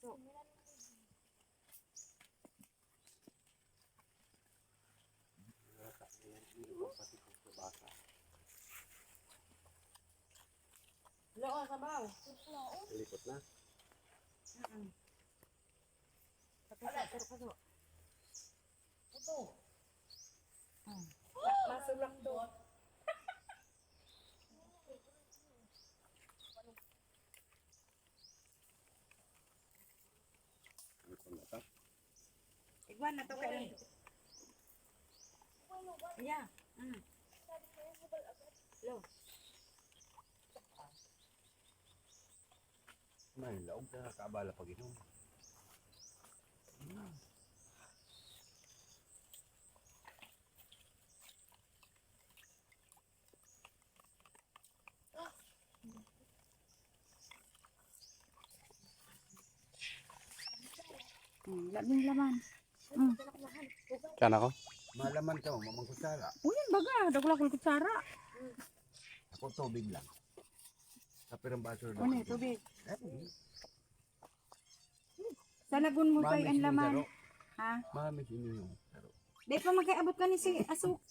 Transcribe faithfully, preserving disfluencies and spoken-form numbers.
Wala, oh, sabaw. Likot na. Mm-mm. Pati sa pero kaso. Ito. Mm. Ma- Masulak to. Ano na to? Igwan na to kay. Yeah. Mm. Lo. May laog na nakabala pag inom. Hmm, labing laman. Kana ko? Malaman ka, mamang kutsara. Uy, yan baga. Dagulak yung kutsara. Ako tubig lang. Sa pirang baso lang. Ano yung tubig? Eh, Sa lagun mo mamis tayo ang yung laman. saro. Ha? Mamis yung saro. Di pa magkaabot ka ni si Asuk.